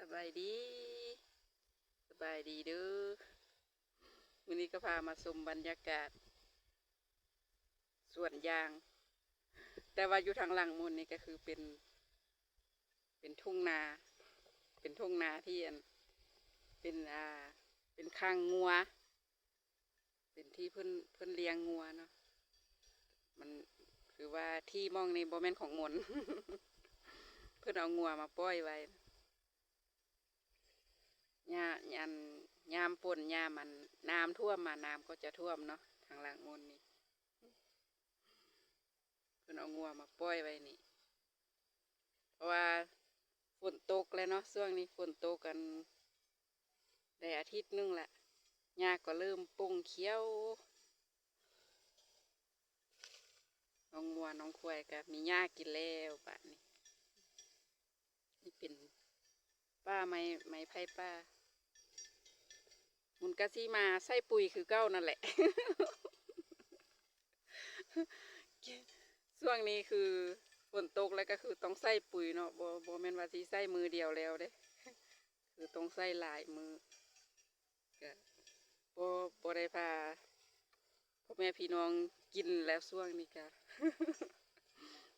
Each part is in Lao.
ສະບາຍດີ ສະບາຍດີເດີ້. ມື້ນີ້ກໍພາມາຊົມບັນຍາກາດສວນຢາງ, ແຕ່ວ່າຢູ່ທາງຫຼັງໝູ່ນີ້ກໍຄືເປັນ ເປັນທົ່ງນາ ເປັນທົ່ງນາທີ່ອັນ ເປັນ ອ່າ ເປັນຄ້າງງົວ. ເປັນທີ່ເພິ່ນ ເພິ່ນລ້ຽງງົວເນາະ. ມັນຄືວ່າທີ່ໝ່ອງນີ້ບໍ່ແມ່ນຂອງມົນ ເພິ່ນເອົາງົວມາປ່ອຍໄວ້. ຍາມ ອັນ ຍາມຝົນ ຍາມ ອັນ ນ້ຳຖ້ວມມາ ນ້ຳກໍຈະຖ້ວມເນາະ ທາງຫຼັງມົນນີ້ ເພິ່ນເອົາງົວມາປ່ອຍໄວ້ນີ້. ເພາະວ່າຝົນຕົກແລ້ວເນາະ ຊ່ວງນີ້ຝົນຕົກ ອັນ ໄດ້ອາທິດໜຶ່ງລະ ຫຍ້າກໍເລີ່ມປົ່ງຂຽວ. ນ້ອງງົວນ້ອງຄວາຍກໍມີຫຍ້າກິນແລ້ວບາດນີ້. ນີ້ເປັນປ່າໄມ້ ໄມ້ໄຜ່ປ່າ. ມັນກໍຊິມາໃສ່ປຸ໋ຍຄືເກົ່ານັ້ນແຫຼະ. ຊ່ວງນີ້ຄືຝົນຕົກແລ້ວກໍຄືຕ້ອງໃສ່ປຸ໋ຍເນາະ, ບໍ່ ບໍ່ແມ່ນວ່າຊິໃສ່ມື້ດຽວແລ້ວເດ້ ຄືຕ້ອງໃສ່ຫຼາຍມື້. ກະບໍ່ ບໍ່ໄດ້ພາພໍ່ແມ່ພີ່ນ້ອງກິນແລ້ວ ຊ່ວງນີ້ກະ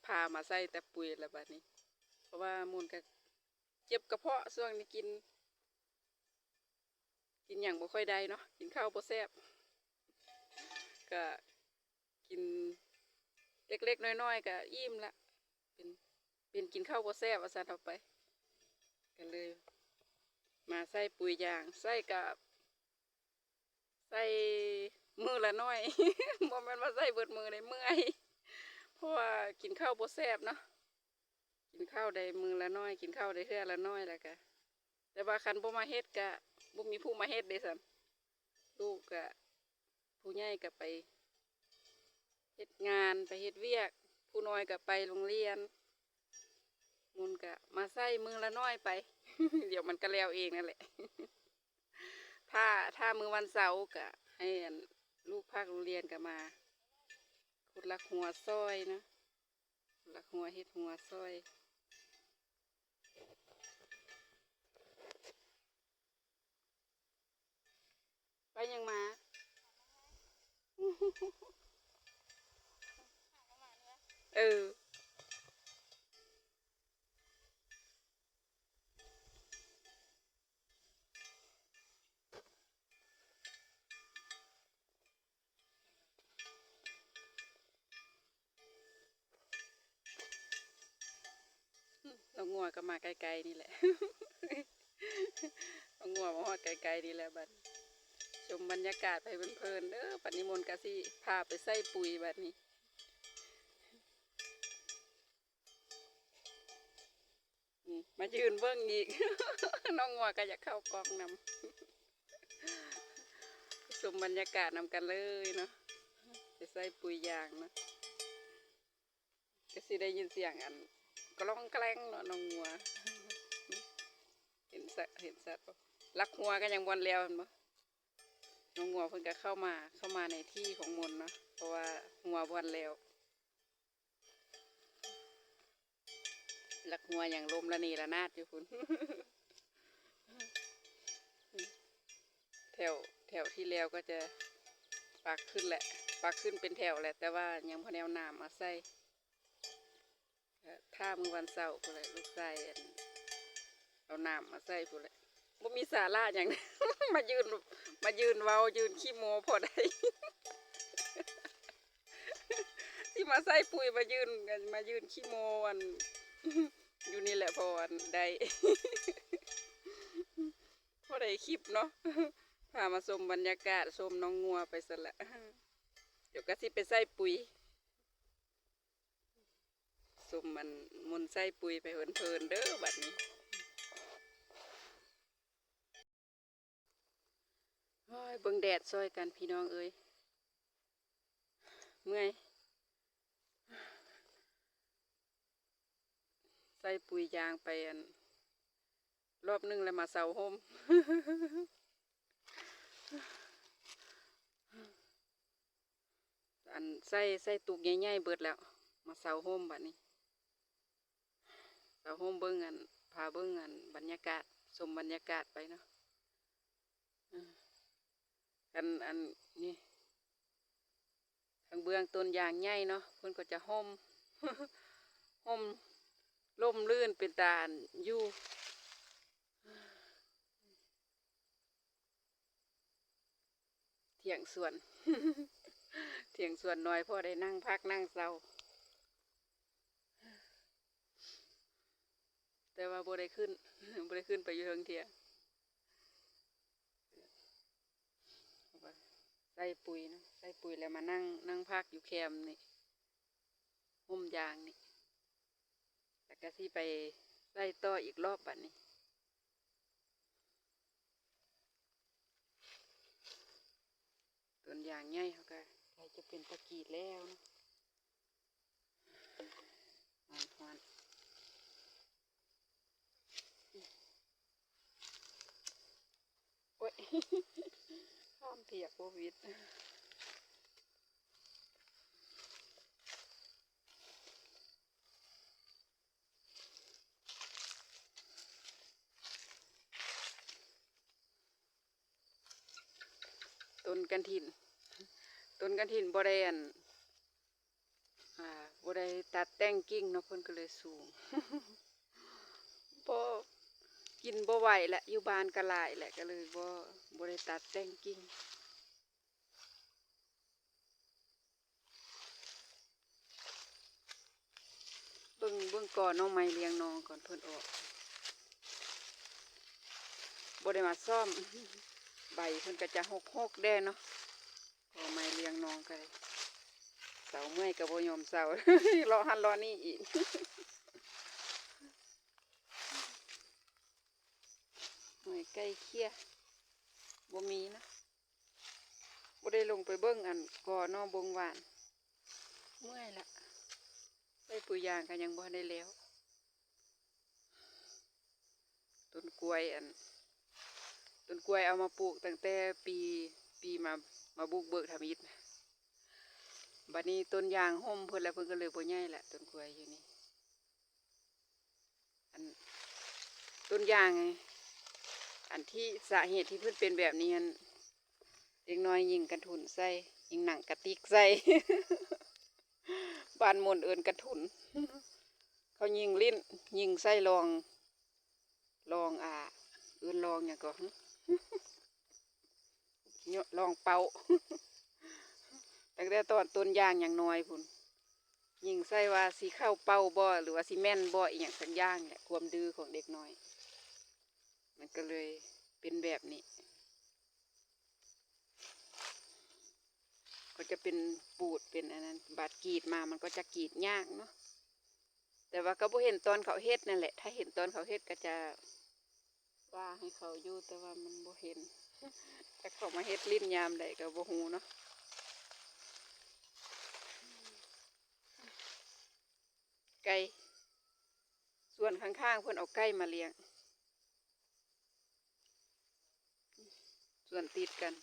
ພາມາໃສ່ແຕ່ປຸ໋ຍແລ້ວບາດນີ້. ເພາະວ່າມົນກະເຈັບກະເພາະ ຊ່ວງນີ້ກິນ ກິນຫຍັງບໍ່ຄ່ອຍໄດ້ເນາະ ກິນເຂົ້າບໍ່ແຊບ ກະ ກິນເລັກໆນ້ອຍໆກໍອີ່ມລະ ເປັນ ເປັນກິນເຂົ້າບໍ່ແຊບວ່າຊັ້ນເອົາໄປ. ກໍເລີຍມາໃສ່ປຸ໋ຍຢາງ ໃສ່ກໍໃສ່ມື້ລະໜ້ອຍ ບໍ່ແມ່ນວ່າໃສ່ເບິດມື້ເດ້ ເມື່ອຍ ເພາະວ່າກິນເຂົ້າບໍ່ແຊບເນາະ. ກິນເຂົ້າໄດ້ມື້ລະໜ້ອຍ ກິນເຂົ້າໄດ້ເທື່ອລະໜ້ອຍ ແລ້ວກະ ແຕ່ວ່າຄັນບໍ່ມາເຮັດກະບໍ່ມີຜູ້ມາເຮັດເດ້ຊັ້ນ. ລູກກະ ຜູ້ໃຫຍ່ກະໄປເຮັດງານ ໄປເຮັດວຽກ ຜູ້ນ້ອຍກະໄປໂຮງຮຽນ. ມຸນກະມາໃສ່ມື້ລະໜ້ອຍໄປ ດຽວມັນກະແລ້ວເອງນັ້ນແຫຼະ. ຖ້າ ຖ້າມື້ວັນເສົາກະໃຫ້ອັນ ລູກພັກໂຮງຮຽນກະມາ ຂຸດລັກຫົວຊ່ອຍເນາະ. ລັກຫົວເຮັດຫົວຊ່ອຍ. ໄປຫຍັງມາ? ເອີ. ອືມ ນ້ອງງົວກໍມາໃກ້ໆນີ້ແຫຼະ ນ້ອງງົວມາຮອດໃກ້ໆນີ້ແຫຼະບັດ ຊົມບັນຍາກາດໄປເພີນໆເດີ້. ບັດນີ້ມົນກະຊິພາໄປໃສ່ປຸ໋ຍບັດນີ້. ອືມ ມາຢືນເບິ່ງອີກ ນ້ອງງົວກໍຢາກເຂົ້າກ້ອງນຳ ຊົມບັນຍາກາດນຳກັນເລີຍເນາະ ໄປໃສ່ປຸ໋ຍຢາງເນາະ. ກໍຊິໄດ້ຍິນສຽງອັນກະລ່ອງແກລ້ງເນາະ ນ້ອງງົວ ເຫັນສະ ເຫັນສັດບໍ່? ລັກຫົວກໍຍັງບໍ່ທັນແລ້ວແມ່ນບໍ່? ນ້ອງງົວເພິ່ນກໍເຂົ້າມາ ເຂົ້າມາໃນທີ່ຂອງມົນເນາະ ເພາະວ່າຫົວບໍ່ທັນແລ້ວ. ລັກຫົວຍັງລົ້ມລະເນລະນາດຢູ່ພຸ້ນ ແຖວ ແຖວທີ່ແລ້ວກໍຈະປັກຂຶ້ນແຫຼະ ປັກຂຶ້ນເປັນແຖວແຫຼະ ແຕ່ວ່າຍັງບໍ່ໄດ້ເອົານ້ຳມາໃສ່. ຖ້າມື້ວັນເສົາພຸ້ນແຫຼະ ລູກຊາຍອັນ ເອົານ້ຳມາໃສ່ພຸ້ນແຫຼະ ບໍ່ມີສາລະຫຍັງ ມາຢືນ ມາຢືນເວົ້າ ຢືນຂີ້ໂມ້ພໍໄດ້ ຊິມາໃສ່ປຸ໋ຍ ມາຢືນ ມາຢືນຂີ້ໂມ້ອັນ ຢູ່ນີ້ແຫຼະ ພໍອັນໄດ້ ພໍໄດ້ຄລິບເນາະ ພາມາຊົມບັນຍາກາດ ຊົມນ້ອງງົວໄປຊັ້ນລະ ດຽວກໍຊິໄປໃສ່ປຸ໋ຍ. ຊົມອັນມົນໃສ່ປຸ໋ຍໄປເພີນໆເດີ້ບັດນີ້. ໂອ້ຍ ເບິ່ງແດດຊ່ອຍກັນພີ່ນ້ອງເອີຍ ເມື່ອຍ ໃສ່ປຸ໋ຍຢາງໄປອັນ ລອບໜຶ່ງແລ້ວມາເຊົາຮົ່ມ ອັນ ໃສ່ ໃສ່ຕຸກໃຫຍ່ໆເບິດແລ້ວ ມາເຊົາຮົ່ມບັດນີ້ ເຊົາຮົ່ມເບິ່ງອັນ ພາເບິ່ງອັນບັນຍາກາດ ຊົມບັນຍາກາດໄປເນາະ. ອາ ຄັນອັນນີ້ ທາງເບື້ອງຕົ້ນຢາງໃຫຍ່ເນາະ ເພິ່ນກໍຈະຮົ່ມ ຮົ່ມ ຮົ່ມລື່ນເປັນຕາອັນຢູ່. ຖຽງສວນ ຖຽງສວນນ້ອຍ ພໍໄດ້ນັ່ງພັກນັ່ງເຊົາ ແຕ່ວ່າບໍ່ໄດ້ຂຶ້ນ ບໍ່ໄດ້ຂຶ້ນໄປຢູ່ເທິງເທື່ອ. ໃສ່ປຸ໋ຍເນາະ ໃສ່ປຸ໋ຍແລ້ວມານັ່ງ ນັ່ງພັກຢູ່ແຄມນີ້ ຮົ່ມຢາງນີ້ ແລ້ວກະຊິໄປໃສ່ຕໍ່ອີກລອບບາດນີ້. ຕົ້ນຢາງໃຫຍ່ເຮົາກະໃກ້ຈະເປັນຕາກີດແລ້ວເນາະ. ຮ້ອນໆ ໂອ້ຍ ຫ້າມພຽກບໍ່ຫວິດ. ຕົ້ນກະຖິນ ຕົ້ນກະຖິນບໍ່ໄດ້ອັນ ອ່າ ບໍ່ໄດ້ຕັດແຕ່ງກິ່ງເນາະ ເພິ່ນກໍເລີຍສູງ ບໍ່ ກິນບໍ່ໄຫວແຫຼະ ຢູ່ບ້ານກໍຫຼາຍແຫຼະ ກໍເລີຍບໍ່ ບໍ່ໄດ້ຕັດແຕ່ງກິ່ງ. ເບິ່ງ ເບິ່ງກໍໜໍ່ໄມ້ລຽງໜອງກ່ອນເພິ່ນອອກ ບໍ່ໄດ້ມາຊ້ອມ ໃບເພິ່ນກໍຈະຫົກໆແດ່ເນາະ ກໍໄມ້ລຽງໜອງກໍໄດ້ ເຊົາເມື່ອຍກໍບໍ່ຍອມເຊົາ ເລາະຫັ້ນເລາະນີ້ອີກ ເມື່ອຍໄກ່ເຄຍ ບໍ່ມີນະ. ບໍ່ໄດ້ລົງໄປເບິ່ງອັນກໍໜໍ່ບົງຫວານ ເມື່ອຍລະ ໃສ່ປຸ໋ຍຢາງກໍຍັງບໍ່ທັນໄດ້ແລ້ວ. ຕົ້ນກ້ວຍອັນ ຕົ້ນກ້ວຍເອົາມາປູກຕັ້ງແຕ່ປີ ປີມາ ມາບຸກເບີກທຳອິດ ບາດນີ້ຕົ້ນຢາງຮົ່ມເພິ່ນແລ້ວ ເພິ່ນກໍເລີຍບໍ່ໃຫຍ່ລະ ຕົ້ນກ້ວຍຢູ່ນີ້. ອັນ ຕົ້ນຢາງ ອັນທີ່ສາເຫດທີ່ເພິ່ນເປັນແບບນີ້ຫັ້ນ ເດັກນ້ອຍຍິງກະທຸນໃສ່ ຍິງໜັງກະຕິກໃສ່ ບ້ານມົນເອີ້ນກະທຸນ ເຂົາຍິງຫຼິ້ນ ຍິງໃສ່ລອງ ລອງ ອ່າ ເອີ້ນລອງຫຍັງກໍ ລອງເປົ້າ ຕັ້ງແຕ່ຕອນຕົ້ນຢາງຍັງນ້ອຍພຸ້ນ ຍິງໃສ່ວ່າຊິເຂົ້າເປົ້າບໍ່ ຫຼືວ່າຊິແມ່ນບໍ່ ອີ່ຫຍັງສັກຢ່າງແຫຼະ ຄວາມດື້ຂອງເດັກນ້ອຍ ມັນກໍເລີຍເປັນແບບນີ້ ກໍຈະເປັນປູດເປັນອັນນັ້ນ ບາດກຣີດມາມັນກໍຈະກຣີດຍາກເນາະ ແຕ່ວ່າກໍບໍ່ເຫັນຕອນເຂົາເຮັດນັ້ນແຫຼະ ຖ້າເຫັນຕອນເຂົາເຮັດກໍຈະ ວ່າໃຫ້ເຂົາຢູ່ ແຕ່ວ່າມັນບໍ່ເຫັນ ຈັກເຂົາມາເຮັດຫຼິ້ນຍາມໃດກໍບໍ່ຮູ້ເນາະ. ໄກ່ ສວນຂ້າງໆເພິ່ນເອົາໄກ່ມາລ້ຽງ ສວນຕິດກັນ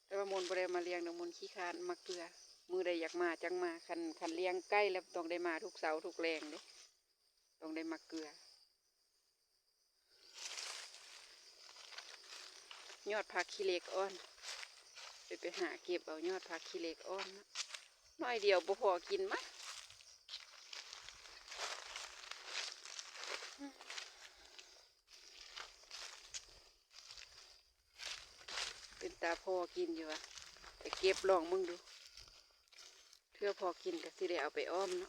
ແຕ່ວ່າມົນບໍ່ໄດ້ເອົາມາລ້ຽງດອກ ມົນຂີ້ຄ້ານມາເກືອ ມື້ໃດຢາກມາຈັ່ງມາ ຄັນ ຄັນລ້ຽງໄກ່ແລ້ວຕ້ອງໄດ້ມາທຸກເຊົ້າທຸກແລງເດ້ ຕ້ອງໄດ້ມາເກືອ. ຍອດຜັກຂີ້ເຫຼັກອ່ອນ ໄປ ໄປຫາເກັບເອົາຍອດຜັກຂີ້ເຫຼັກອ່ອນເນາະ ໜ້ອຍດຽວບໍ່ພໍກິນມະ ເປັນຕາພໍກິນຢູ່ຫວາ ໄປເກັບລອງເບິ່ງດູ ເທື່ອພໍກິນກໍຊິໄດ້ເອົາໄປອ້ອມເນາະ.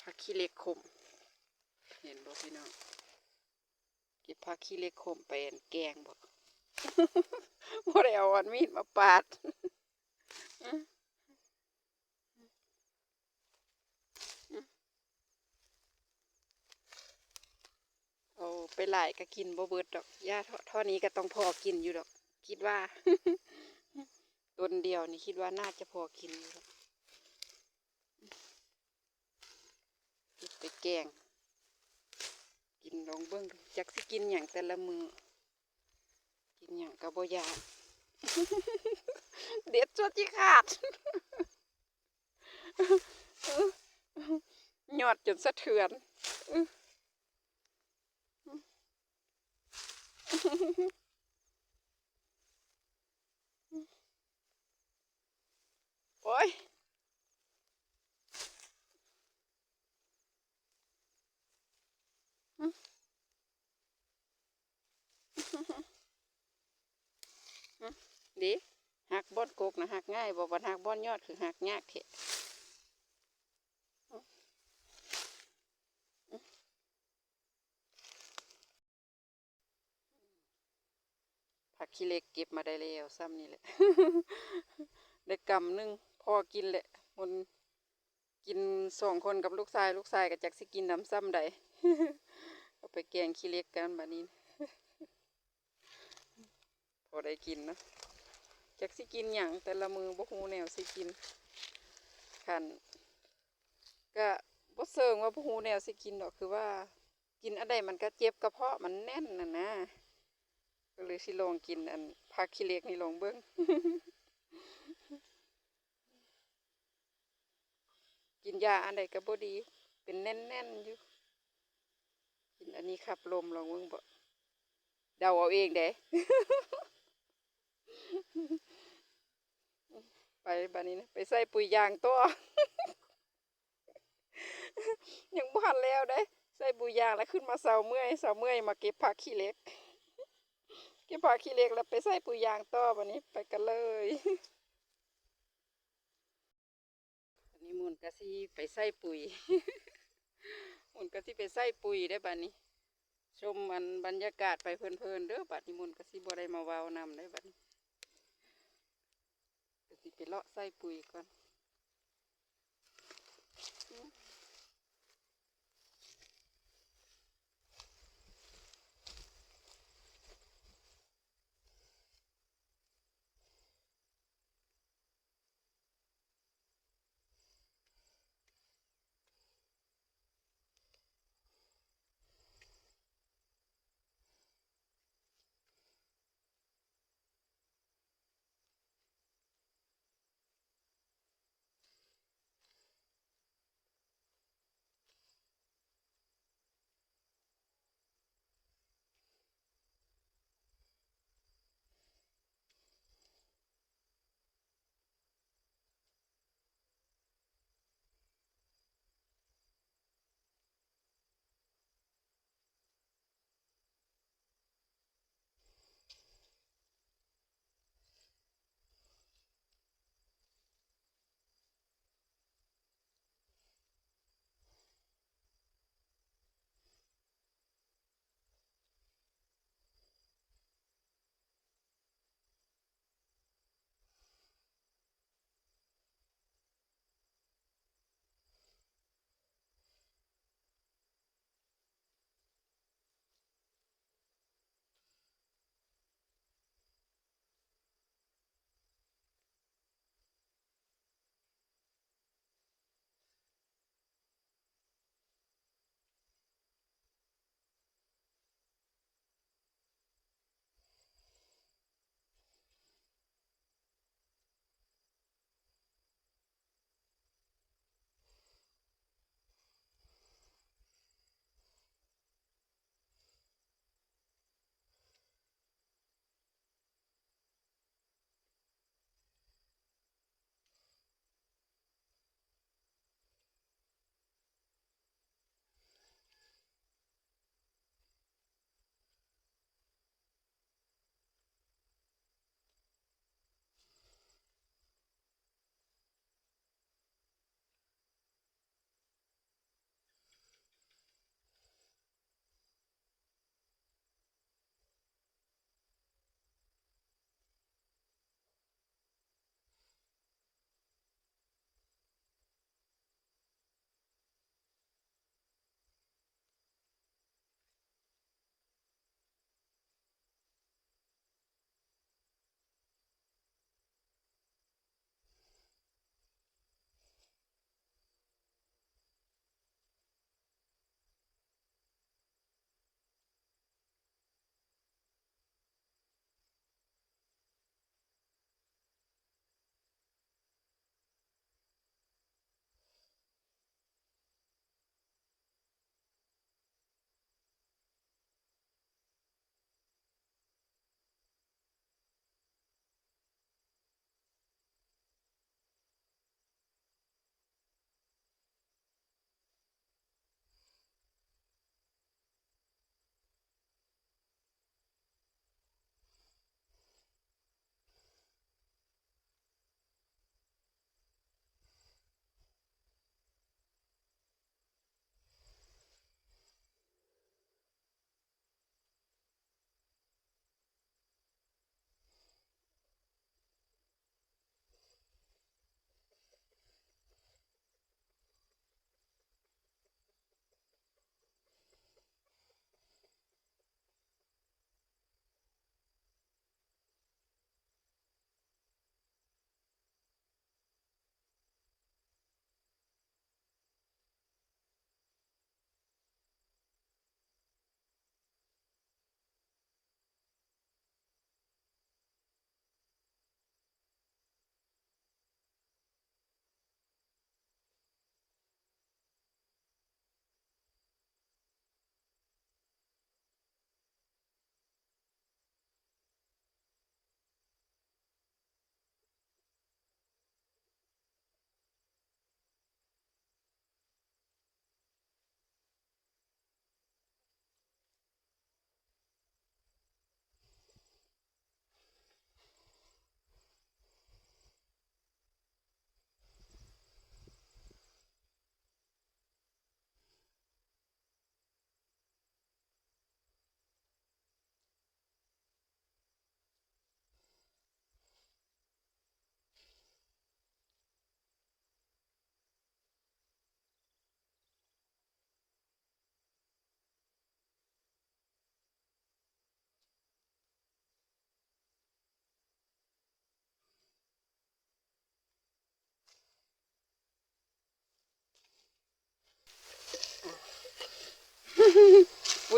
ຜັກຂີ້ເຫຼັກຂົມ ເຫັນບໍ່ພີ່ນ້ອງ ເກັບຜັກຂີ້ເຫຼັກຂົມໄປອັນແກງບໍ ບໍ່ໄດ້ເອົາອັນມີດມາປາດ ເອົາໄປຫຼາຍກໍກິນບໍ່ເບິດດອກ ຢ່າ ເທົ່າ ເທົ່ານີ້ກໍຕ້ອງພໍກິນຢູ່ດອກ ຄິດວ່າ ຕົ້ນດຽວນີ້ຄິດວ່າໜ້າຈະພໍກິນຢູ່ດອກ ເກັບໄປແກງ ກິນລອງເບິ່ງດູ ຈັກຊິກິນຫຍັງແຕ່ລະມື້ ກິນຫຍັງກໍບໍ່ຢາກ ເດັດຈົນຊິຂາດ. ອດຈົນສະເທືອນ. ອື ໂອ້ຍ ເດ້ ຫັກບ່ອນກົກນະຫັກງ່າຍບໍ່? ບັດຫັກບ່ອນຍອດຄືຫັກຍາກແທ້. ຜັກຂີ້ເຫຼັກເກັບມາໄດ້ແລ້ວ ຊ່ຳນີ້ແຫຼະ ໄດ້ກຳໜຶ່ງ ພໍກິນແຫຼະ. ມັນກິນສອງຄົນກັບລູກຊາຍ ລູກຊາຍກໍຈັກຊິກິນນຳຊ່ຳໃດ. ເອົາໄປແກງຂີ້ເຫຼັກກັນບັດນີ້ ພໍໄດ້ກິນນະ. ຈັກຊິກິນຫຍັງ ແຕ່ລະມື້ບໍ່ຮູ້ແນວຊິກິນ. ຄັນ ກະບໍ່ເຊີງວ່າບໍ່ຮູ້ແນວຊິກິນດອກ ຄືວ່າກິນອັນໃດມັນກະເຈັບກະເພາະ ມັນແໜ້ນຫັ້ນນະ. ກໍເລີຍຊິລອງກິນອັນຜັກຂີ້ເຫຼັກນີ້ລອງເບິ່ງ. ກິນຢາອັນໃດກໍບໍ່ດີ ເປັນແໜ້ນໆຢູ່. ກິນອັນນີ້ຂັບລົມລອງເບິ່ງເບາະ. ເດົາເອົາເອງເດ້. ໄປບາດນີ້ນະ ໄປໃສ່ປຸຍຢາງຕໍ່. ຍັງບໍ່ທັນແລ້ວເດ້ ໃສ່ປຸຍຢາງແລ້ວຂຶ້ນມາເຊົາເມື່ອຍ ເຊົາເມື່ອຍມາເກັບຜັກຂີ້ເຫຼັກ ເກັບຜັກຂີ້ເຫຼັກແລ້ວໄປໃສ່ປຸຍຢາງຕໍ່. ບາດນີ້ໄປກັນເລີຍ. ບາດນີ້ມົນກະຊິໄປໃສ່ປຸຍ ມົນກະຊິໄປໃສ່ປຸຍເດ້ບາດນີ້. ຊົມອັນບັນຍາກາດໄປເພີນໆເດີ. ບາດນີ້ມົນກະຊິບໍ່ໄດ້ມາເວົ້ານຳເດ້ບາດນີ້. ກະຊິໄປເລາະໃສ່ປຸຍກ່ອນ.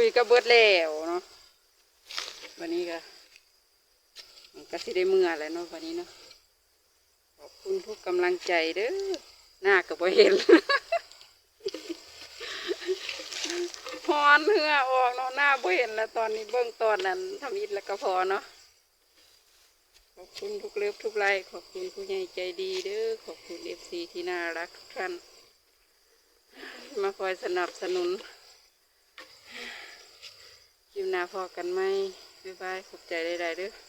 ນີ້ກໍເບິດແລ້ວເນາະ ບັດນີ້ກໍ ມັນກໍຊິໄດ້ເມືອແລ້ວເນາະ ບັດນີ້ເນາະ. ຂອບຄຸນທຸກກຳລັງໃຈເດີ້ ໜ້າກໍບໍ່ເຫັນ ຮ້ອນເຫື່ອອອກເນາະ ໜ້າບໍ່ເຫັນແລ້ວ ຕອນນີ້ເບິ່ງຕອນນັ້ນທຳອິດແລ້ວກໍພໍເນາະ. ຂອບຄຸນທຸກເລີບທຸກໄລ້ ຂອບຄຸນຜູ້ໃຫຍ່ໃຈດີເດີ້ ຂອບຄຸນເອັຟຊີທີ່ໜ້າຮັກທຸກທ່ານ ມາຄອຍສະໜັບສະໜູນ. ຄລິບໜ້າພໍ້ກັນໃໝ່ ບາຍບາຍ ຂອບໃຈຫຼາຍໆເດີ້.